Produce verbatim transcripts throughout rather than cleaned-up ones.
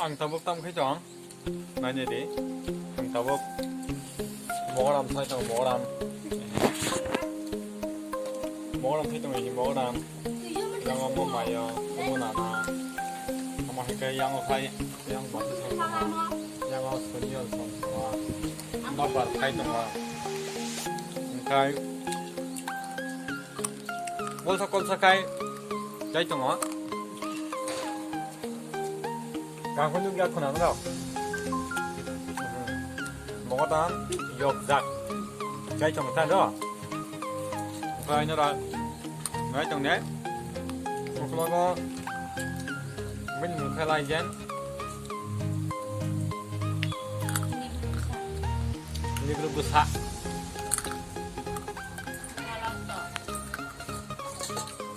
Ang tabuk tam khai tong. Naini di. Ang tabuk mogoram sai tong, mogoram. Mogoram sai tong, ini mogoram. Yang omo mayo, omo nana. Omo hai khe yang o khai, yang batu sai tong. Yang o soniyo song tong. Babar khai tong. Engkai. Kolsa kolsa khai jai tongo. Kangkung nukya khuna no. Mogotam yokjak jai tongo ta do. Khai no ra nai tong ne. Uklogo bin mukha lai jen. Ini guru busa.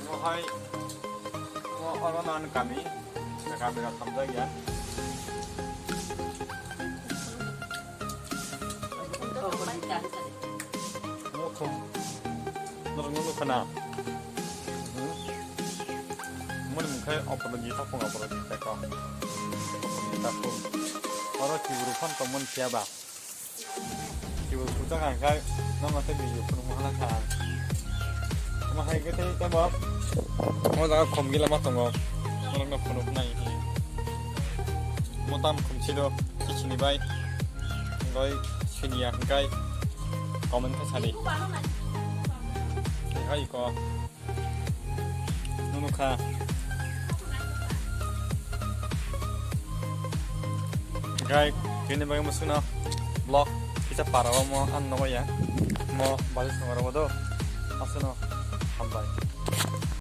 Omo hai, omo oro nang kami, kami rok thamjak ya. Omo khum, norok nukha na. Moni mungkhai opor ni tapung opor ni tako. Tapung. Oro kiburu phan tongmani phiya ba. Kibo puja kha khai, nang ate video phunuk mahala kha. Ma hai kete tamo. Mo jaga khom gila ma tongo. Norok no phunuk nai hi. Mo tam khum si do, kichini bai. Loi siniya hingkai. Comment khe sadi. Hai ko. Nunu kha. Gai, kini bagwi musuna vlog kisa para o mo an nogo ya. Mo bali songora bodo. Asuno. Hambai.